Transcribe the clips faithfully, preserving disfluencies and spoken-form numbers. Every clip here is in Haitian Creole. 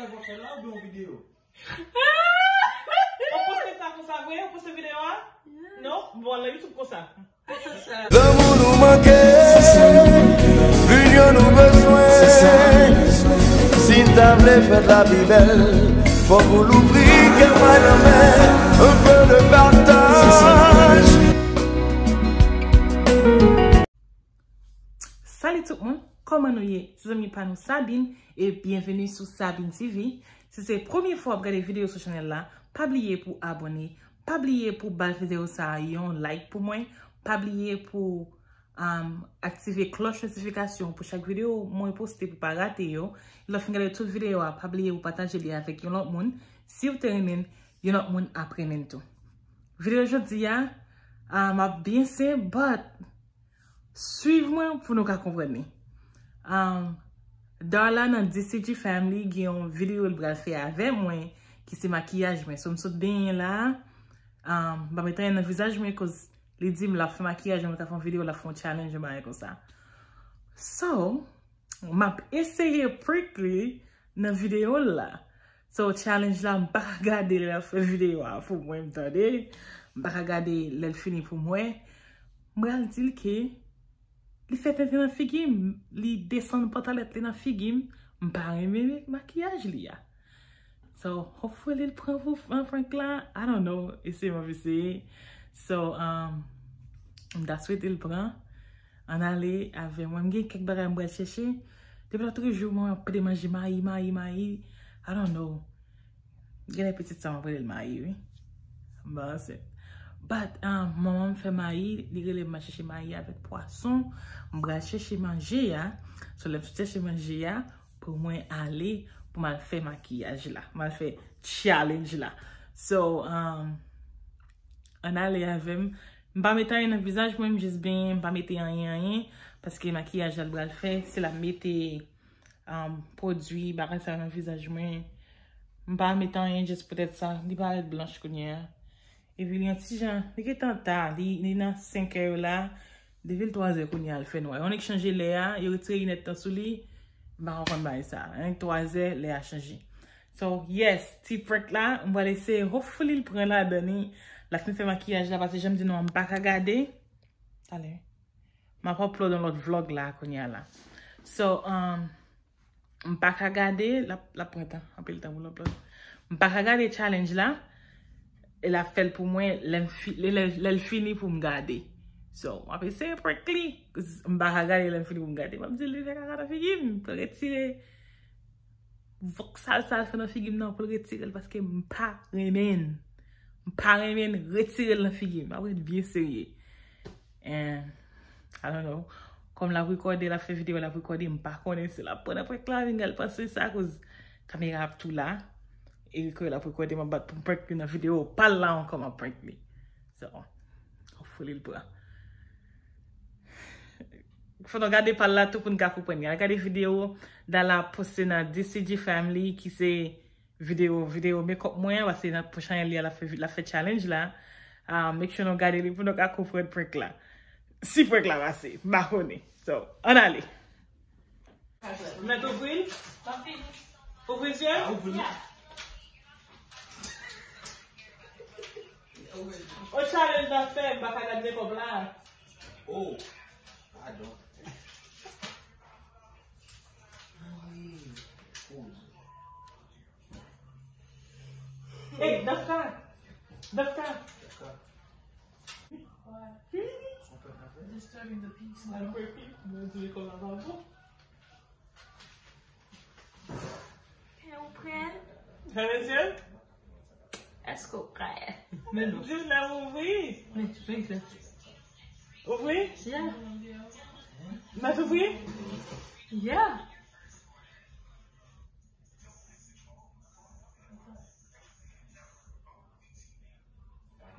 Ou poste sa konsa vre? Ou poste videyo a? Non? Bon, nan YouTube konsa. Lanmou nou manke, linyon nou bezwen. Si n ta vle fèt la pi bèl, fòk ou louvri kè w bay lanmè. Un peu de partage. Salut tout moun, kòman nou ye? Se zanmi pa nou Sabine e byenveni sou Sabine T V. Si se premye fwa w ap gade videyo sou chanèl la, pa bliye pou abòne, pa bliye pou bay videyo sa a yon like pou mwen, pa bliye pou um, aktive klòch notifikasyon pou chak videyo mwen poste pou pa rate yo. Lè w fin gade tout videyo a, pa bliye pou pataje li avèk yon lòt moun. Si w te renmen l, yon lòt moun ap renmen l tou. Videyo jodi a, um, ap byen senp, but swiv mwen pou nou ka konprann li. Um, Darla nan D C G Family gen yon videyo l pral fè avè mwen ki se makiyaj mwen. So m sot benyen la. Um, m pa met anyen nan vizaj mwen koz li di m l ap fè makiyaj mwen, l ap fè yon videyo, l ap fè yon challenge yon bagay konsa. So, m ap eseye prank li nan videyo l la. So, challenge la, m pa ka gade lè l ap fè videyo a pou mwen, m tande. M pa ka gade lè l fini pou mwen. M pral di l ke li fè tenten nan figi m, li desann pantalèt li nan figi m. M pa renmen makiyaj li a. So, hopefully l pran pou prank la. I don't know. Eseye m ap eseye. So, um, m ta swete l pran. Ann ale avè mwen. M gen kèk bagay m pral chèche. Depi lòt jou mwen ap pede manje mayi, mayi, mayi. I don't know. Genlè pitit sa m ap rele l mayi, wi. M pa ansent. But, um, manman m fè mayi, li rele m al chèche mayi avèk pwason. M pral chèche manje a. So, lè m sot chèche manje a, pou mwen ale, pou m al fè makiyaj la. M al fè challenge la. So, um, ann ale avè m. M pa mete anyen nan vizaj mwen, m jis benyen, m pa mete anyen, anyen. Paske makiyaj la l pral fè, si l ap mete um, pwodui, bagay sa yo nan vizaj mwen. M pa mete anyen just poutèt sa. Li parèt blanch kounye a. Epi li yon ti jan, li gentan ta, li, li nan senk è yo la. Depi l twazè kounye a, l fè nwa. Yo annik chanje lè a, yo retire linèt tan sou li. M pa konprann bagay sa. Annik twazè, lè a chanje. So, yes, ti prank la, m pral eseye, hopefully l pran ladan li. L ap fin fè makiyaj la, paske jan m di nou an, m pa ka gade. Talè. M ap upload yon lòt vlog la kounye a la. So, um, m pa ka gade, l ap, l ap pran tan, anpil tan pou l upload. M pa ka gade challenge la, e l ap fè l pou mwen lè m fi, lè, lè, lè l fini pou m gade. So, m ap eseye prank li, 'cause m pa ka gade lè m fini pou m gade. M ap di l li fè kaka nan figi m, pou l retire vòksal sa l fè nan figi m nan pou l retire l paske m pa renmen l. M pa renmen l, retire l nan figi m. M ap ret byen serye. And, I don't know. Kòm l ap rekòde, l ap fè videyo, l ap rekòde, m pa konnen si l ap pran nan prank la, vin gade panse sa, koz kamera ap tou la. E ke l ap rekòde, m ap bat pou m prank li nan videyo pa l la ankò, m ap prank li. So, hopefully l pran. Fò nou gade pa l la tou pou n ka konprann. Al gade videyo Darla poste nan D C G Family ki se videyo, videyo makeup mwen an, paske nan pwochen li a l ap fè, l ap fè challenge la. Ah, make sure nou gade li pou nou ka konprann prank la. Si prank la pase, m pa konnen. So, ann ale. Mèt ouvri l? Ouvri zye? O challenge la fè, m pa ka gad makeup la. Oh, pardon. Hey, Dafka! Dafka! Disturbing the peace. Mwen di kon lavabo. Kè ou prè? Fèmen zye. Èske w prè? Men non. Di lè ouvri. Men, men, men. Ouvri? Yeah. Mèt ouvri? Yeah.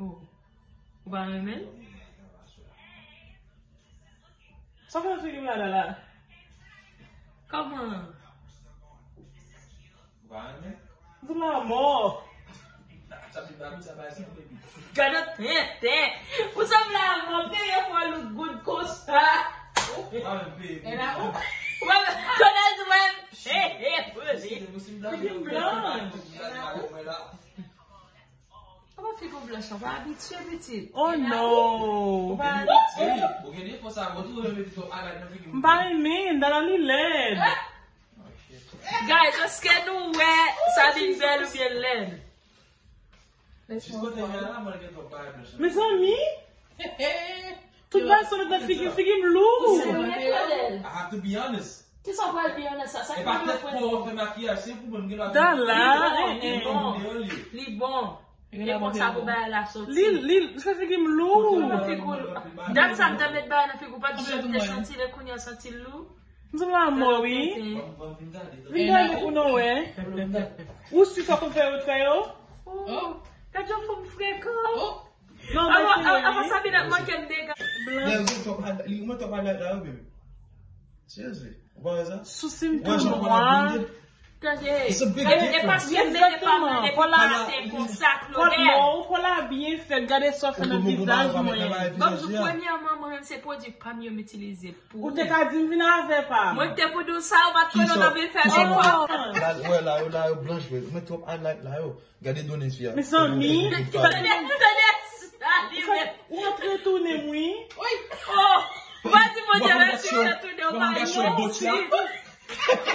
Oh. Ou pa renmen l? Sa fè nan figi m la, Darla? Kòman? Ou pa renmen? M di lanmò. Gade tenten. Ou sanble a mò, peye fò look good konsa. Ou pa menm peye. E la, ou pa, ou pa menm, Donald Trump. Hey, hey, Figi m blanch. Kòman figi w blanch? Ou pa abitye, pitit. Oh no. Ou pa abitye. M pa renmen, Dala li lèd. Guys, èske nou wè Sabine bèl oubyen lèd? Mezanmi, tout bagay sou nan figi, figi m lou. Ou serye, Claudel? Kisa w pral di an sa? Sa ki pa fè makiyaj, se pou mwen, m gen dwa Dala, li bon. Li bon. E konsa pou bagay la soti. Li, li, se figi m lou. Dat sa m te met bagay nan figi w, pa t janm te santi l, e kounye a santi l lou. M sanble a mò, wi. Vin gade pou nou wè. Ou si sa konn fè retrè yo? Oh, gad yon fanm frekan. Non, avan, avan Sabine ap manke m dega. Blan. Li mwen twòp al la yo, baby. Seriously. Ou pa wè sa? Sousi m tou nwa. Tande. E paske m mete pa m nan epi pa se konsa, Claudel. Kòt mò, kòt la byen fèt, gade sa w fè nan vizaj mwen. Bonjou, premyèman, mwen menm se pwodui pa m yo m itilize pou ou. Ou te ka di m vin avè pa m. Mwen te pou di w sa, ou pa t konnen w t ap vin fè mekòp. Wè la yo, la yo blanch vre. Mwen twòp highlight la yo. Gade donnen fi a. Mezanmi, tande, tande sa li menm. Ou antre tounen m wi. Oh, ou pa di Bondye mèsi ou retounen ou pa di mèsi.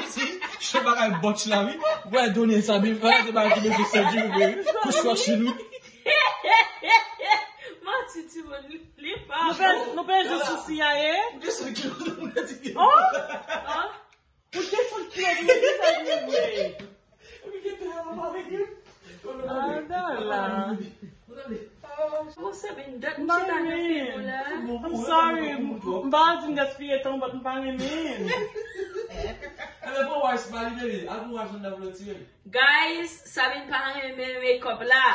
Si, se bagay bòt la wi. Wè donnen sa, men wè se bagay ki bezwen sèdi wi. Kouch kòchin wi. Manti timoun, li pa. Nou pèdi sousi a ye. Oh. Ou desann kilo pou mwen, sa vle vre. Adala. Bon, Sabine, dat m chita nan figi w la. I'm sorry. M pa di m gaspiye tan, but m pa renmen. Ebyen, pran waj pa li, bebe. Al pran waj anndan pou l retire l. Guys, Sabine pa renmen makeup la.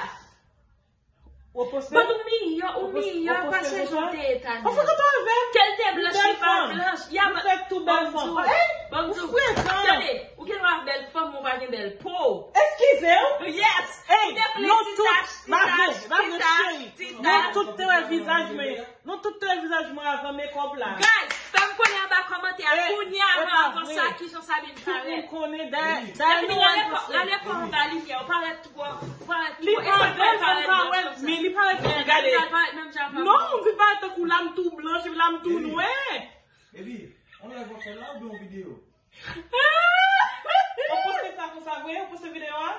Ou poste? But ou miyò, ou miyò pase jan w te ye talè. Ou fè kote avè m. Ke l te blanch, li pa blanch. Ya, m fè tou bèl fanm. Hey, ou frekan. Tande, ou gen dwa bèl fanm, men ou pa gen bèl po. Eskize w. Yes. Hey, ou te plen ti tach, ti tach, ti tach, ti tach. Nou tout te wè vizaj mwen. Nou tout te wè vizaj mwen avan makeup la. Guys, fè m konnen anba kòmantè a. Kounye a, avan sa, kijan Sabine parèt? Tout moun konnen, dayè, dayè nou wè l konsa. Gade kò anba limyè, ou parèt twò, ou parèt twò. Li pa bèl, m parèt, men li parèt bèl, gade. Non, m vin parèt tankou la, m tou blanch, epi la, m tou nwè. Epi, on live w ap fè la oubyen on videyo? Ou poste sa konsa vre? Ou poste videyo a?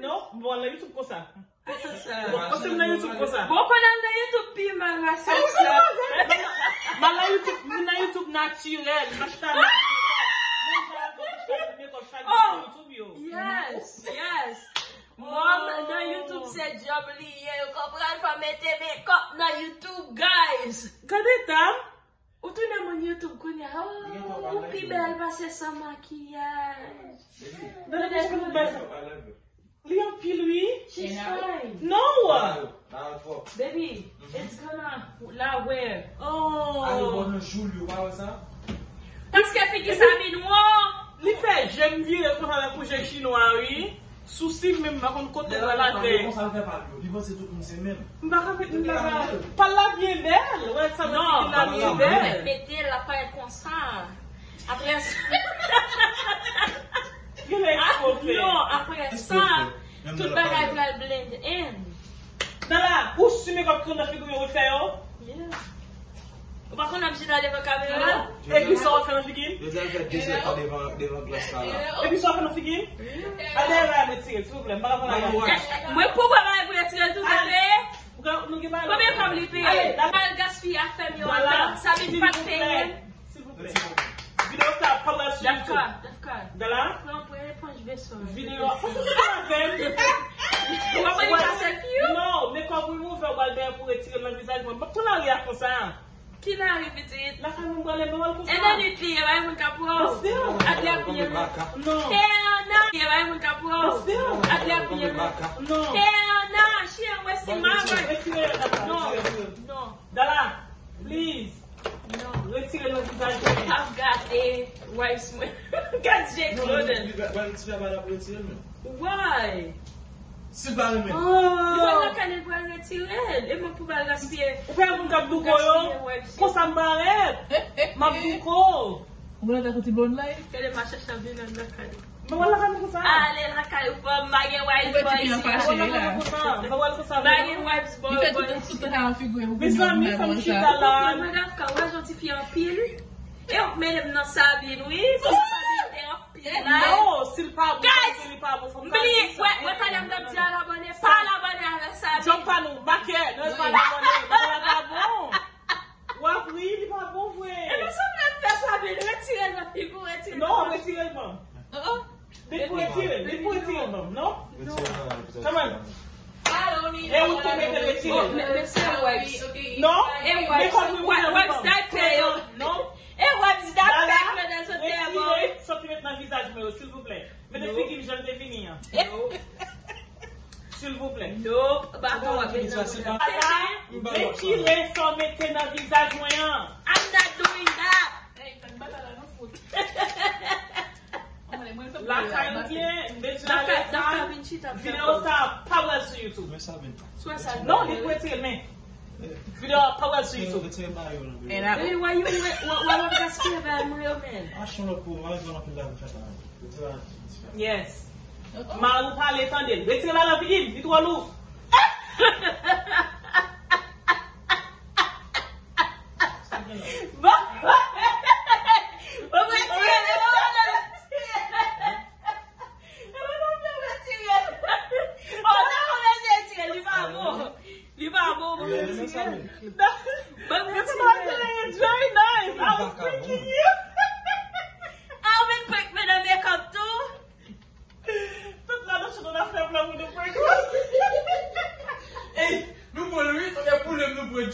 Non? Bon, al nan YouTube konsa. Bon, poste m nan YouTube konsa. Bon, pandan m nan YouTube, piman, rasyon sa. M al nan YouTube, m nan YouTube natirèl. M pa chita nan makeup. Menm jan avè m chita nan makeup chak jou sou YouTube yo. Yes, yes. Mòm nan YouTube se djòb li ye. Ou konprann, fò mete makeup nan YouTube, guys. Gade ta. Ou tounen moun YouTube kounye a. Oh, ou pi bèl pase san makiyaj. Gade kòman bèl sa. Li anpil wi. She's fine. No. Baby, it's gonna la wear. Oh. Ale bò nan jou l yo, pa wè sa? Paske figi Sabine wo. Li fè je m vire konsa tankou je chinwa wi. Sousi m menm, m pa konn kote l pral atè. Konsa l fè pa l yo. Li panse tout moun se menm. M pa ka met m la. Pal la byen bèl. Wè sa m di la byen bèl. Mete la pay konsa. Apre sa. Non, apre sa, tout bagay pral blend in. Dala, ou si makeup ki nan figi w yo ou fè yo? Yeah. Ou pa konn ap chita devan kamera? Epi sa w ap fè nan figi m? Yo di al fè de sèt tan devan, devan glas la la. Epi sa w ap fè nan figi m? Al dèyè la, retire l, silvouplè. M pa ka pale avè w. Mwen pou pran bagay pou retire l tou, tande? Nou gen bagay. Konbyen kòb li peye? Al gaspiye afè m yo anndan. Sabine pa t peye. Silvouplè. Videyo sa ap parèt sou YouTube. Dafka, Dafka. Dala? Pran, pran eponj veso a. Videyo a. Ou pa konn li pase fi yo? Non, makeup remover ou al dèyè pou retire l nan vizaj mwen. M p ap tou lari a konsa. Ki lari pitit? Lakay mwen m prale, m pa wè l konsa. E nan nwit li ye, pa gen moun k ap wè w. Adya piye mwen. Non. Hell no. Ye, pa gen moun k ap wè w. Adya piye mwen. Non. Hell no. Chien mwen si m avè. Retire l, Dala. Non, non. Dala, please. Non. Retire l nan vizaj mwen. Ap gate wifes mwen. Gad je Claude. Why? Si l pa renmen. Li pa nan kay li pral retire l. E mwen pou ba l gaspiye. Ou pa moun k ap douko yo? Konsa m parèt. M ap douko. Ou wè nan tèt ou ti blonn la, e? Gade m a chèche vin nan lakay ou. Mwen wè lakay mwen konsa. Ale lakay ou, fò m pa gen wise boy. Mwen wè lakay mwen konsa. Mwen wè l konsa. Pa gen wise boy. Li fè tout, tout tan sa nan figi w, pou mezanmi, fè m chita la. Mwen dafka, wè jan ti fi anpil. E w mele m nan Sabine, wi. Fò Sabine te anpil la. Non, si l pa bon, si li pa bon, fò m ta di sa. Wè, wè talè m t ap di al abòne, pa al abòne avèk Sabine. Jòb pa nou, bakè, nou pa al abòne, bagay la pa bon. W ap ri, li pa bon vre. Ebyen, sa m ap fè sa, men retire l nan figi w, retire l. Non, retire l ban m. Li pou retire l, li pou retire l ban m, non? Come on. E ou te mete retire l. Men se wipes. Non, e wipes, wipes dapè yo. Non. E wipes dapè yo nan sot dèyè mwen. Retire sot ki met nan vizaj mwen yo, silvouplè. Mete figi m jan l te vini an. Silvouplè. No, pa konn wè. Retire sa w mete nan vizaj mwen an. I'm not doing that. Lakay ou byen, m te di Alexa, videyo sa pa pral sou YouTube. Non, li pou retire l, men videyo a pa pral sou YouTube. Baby, why you, why, why, why you gaspillé bagay mwen yo, man? Achte yon lòt pou mwen, mwen anpil bagay pou fè sa. Yes. Mari w pale, tande l. Retire bagay nan figi m, li twò lou. Bon. Bon, retire l, retire l. Oh, non, retire l, li pa bon. Li pa bon, bon, retire l. Bon, retire l. Very nice. I was pranking you. I've been prank me nan makeup too. Tout la nou sot nan fè plan pou nou prank. Ey, nou pran l wi, sa fè pwoblèm nou prank.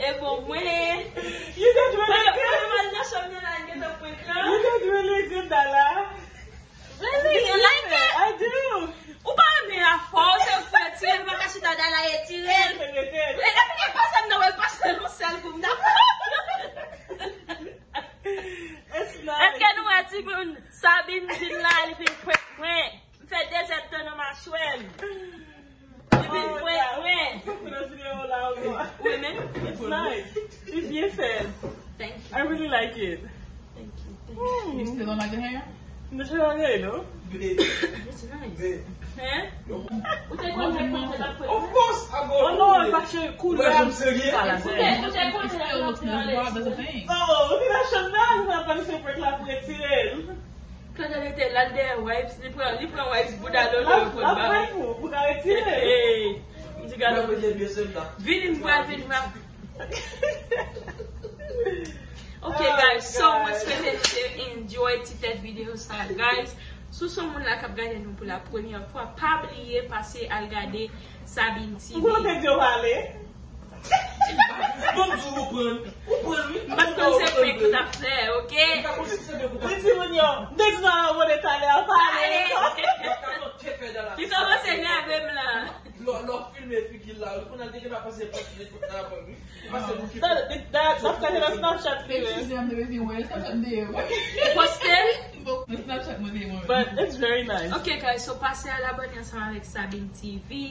E bon, mwen. You can do it again. Mwen, mwen, mwen nan chanm nan la, gentan prank lan. You can do it again, Dala. Really? You like it? I do. Ou pa renmen afè w, se ou ki retire l, mwen ka chita Dala retire l. Rete, rete. E, epi li pase m nan, wè l pase l yon sèl kou, m dakò. Èske nou wè timoun? Sabine vin la, li vin prank mwen. M fè de zèdtan nan machwè m. Li vin prank mwen. Wi, men. It's nice. Li byen fèt. Thank you. I really like it. Thank you. Thank you. You still don't like the hair? It's nice. Hein? Ou te konn fè konn fè la fè. Of course, I go. Oh non, pa cheri, koulè a. Ou te, ou te konn fè la fè. Oh, ou te nan chanm nan, ou pa fè prank la pou retire l. Claude rete la, l dèyè wipes, li pran, li pran wipes bouda Lolo yo konn ba ou. Pou ka retire. Hey, m di gade. Vini m pral vin m ap. Ok, guys, so mwen swete nou te enjoy ti tèt videyo sa, guys. Si w se yon moun la k ap gade nou pou la premyè fwa, pa bliye pase al gade Sabine T V. Ou konnen te di yo pale. Bon, di ou pran, ou pran, wi. M pa t konn se prank ou t ap fè, ok? Li di moun yo, m te di nou al abòne talè a, pale. Li kòmanse nève m la. Lò, lò filme figi l la, wi, kounye a l te gentan pase pòt li kote avan, wi. Li pase bouke. Dafka te nan Snapchat li, wi. Poste? Nan Snapchat mwen te mwen. But it's very nice. Ok, guys, so pase al abòne ansanm avèk Sabine T V.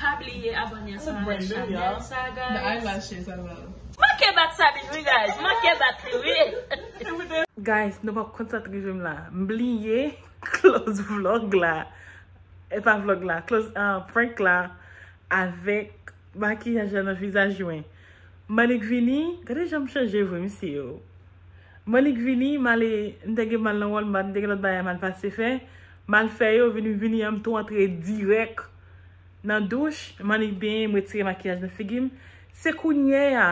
Pa bliye abòne ansanm avèk chanèl sa, guys. The eyelashes, I love. Manke bat Sabine, wi, guys. Manke bat li, wi. Guys, nou p ap konn sa t rive m la. M bliye close vlog la. E pa vlog la, close, ah, prank la avèk makiyaj la nan vizaj mwen. Manik vini, gade jan m chanje vre, mesye yo. Manik vini, m ale, m te gen m al nan Walmart, m te gen lòt bagay m al pase fè. M al fè yo, vini, vini an, m tou antre dirèk nan douch, m annik benyen, m retire makiyaj nan figi m. Se kounye a,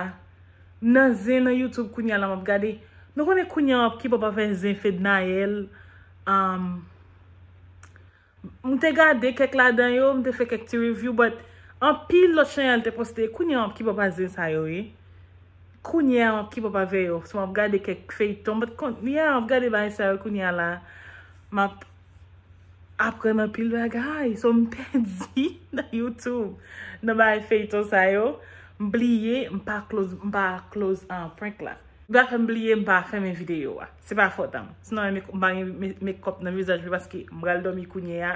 m nan zen nan YouTube kounye a la m ap gade. Nou konnen kounye a m ap kibòp avè zen Fednaelle, um, m te gade kèk ladan yo, m te fè kèk ti review, but anpil lòt chanèl te poste, kounye a m ap kibòp a zen sa yo, wi. Kounye a m ap kibòp avè yo, so m ap gade kèk feyton, but kon, yeah, m ap gade bagay sa yo kounye a la, m ap aprann anpil bagay. So, m pèdi nan YouTube, nan bagay feyton sa yo. M bliye, m pa close, m pa close, ah, prank la. Li pa fè m bliye, m pa fèmen videyo a. Se pa fòt an m. Si nou renmen, m pa gen me-, makeup nan vizaj mwen paske m pral dòmi kounye a.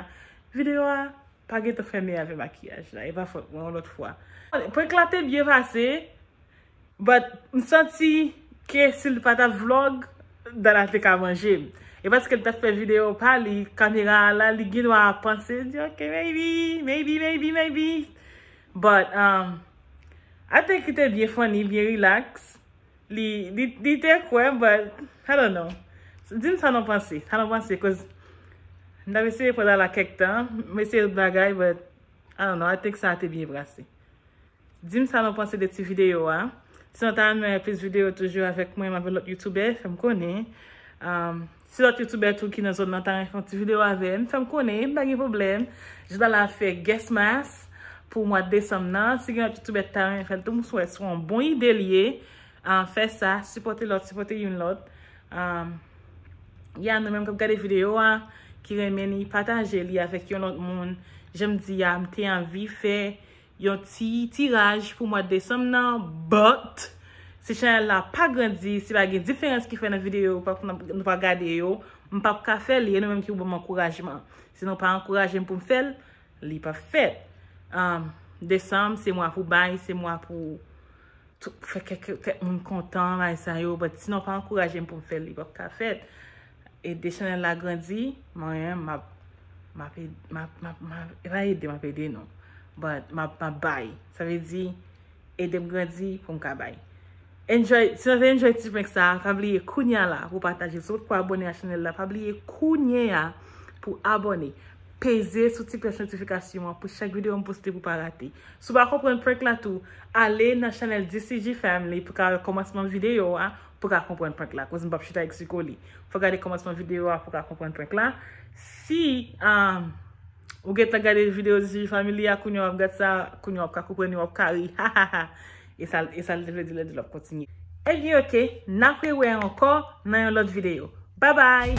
Videyo a pa gentan fèmen avè makiyaj la. E pa fòt mwen, yon lòt fwa. Prank la te byen pase. But m santi ke si l pa t ap vlog, Dala te ka manje m. E paske l t ap fè videyo pa li, kamera a la, li gen dwa ap panse, di, "Ok, maybe, maybe, maybe, maybe." But, um, I think li te byen funny, byen relax. Li, li, li te kwè, but, I don't know. Di m sa nou panse, sa nou panse, cause m t ap eseye pran Dala kèk tan, m eseye tout bagay, but, I don't know, I think sa te byen pase. Di m sa nou panse de ti videyo a. Si nou ta renmen wè plis videyo toujou avèk mwen, m avèk lòt youtubè, fè m konnen. Um, si lòt youtubè tou ki nan zòn nan ta renmen fè yon ti videyo avè m, fè m konnen, m pa gen pwoblèm. Jis la fè guest mask pou mwa desanm nan. Si gen lòt youtubè ki ta renmen fè l tou, m swè se yon bon ide li ye. Um, fè sa, sipòte lòt, sipòte youn lòt. Um, ya, nou menm k ap gade videyo a, ki renmen li, pataje li avèk yon lòt moun. Jan m di a, m te anvi fè yon ti tiraj pou mwa desanm nan, but si chanèl la pa grandi, si pa gen diferans ki fè nan videyo yo, pa, nou pa gade yo, m p ap ka fè li, e nou menm ki pou ban m ankourajman. Si nou pa ankouraje m pou m fè l, li p ap fèt. Um, desanm, se mwa pou bay, se mwa pou tou, fè kèk, kèk moun kontan, bagay sa yo, but si nou pa ankouraje m pou m fè l, li p ap ka fèt. Ede chanèl la grandi, mwen, m ap, m ap, ed- m ap, m ap, m ap, e pa ede, m ap ede, non. But m ap, m ap bay. Sa vle di, ede m grandi pou m ka bay. Enjoy, si nou te enjoy ti prank sa, pa bliye kounya la pou pataje. Si w potko abòne a chanèl la, pa bliye kounya pou abòne. Peze sou ti klòch notifikasyon an pou chak videyo m poste pou pa rate. Si w pa konprann prank la tou, ale nan chanèl D C G Family pou ka wè kòmansman videyo a, pou ka konprann prank la. Koz m p ap chita eksplike w li. Fò gade kòmansman videyo a pou ka konprann prank la. Si, um, ou gentan gade videyo D C G Family a, kounye a w ap gade sa, kounye a w ap ka konprann, w ap ka ri. E sa, e sa l te vle di lè di l ap kontinye. Ebyen, ok, n ap rewè ankò nan yon lòt videyo. Babay!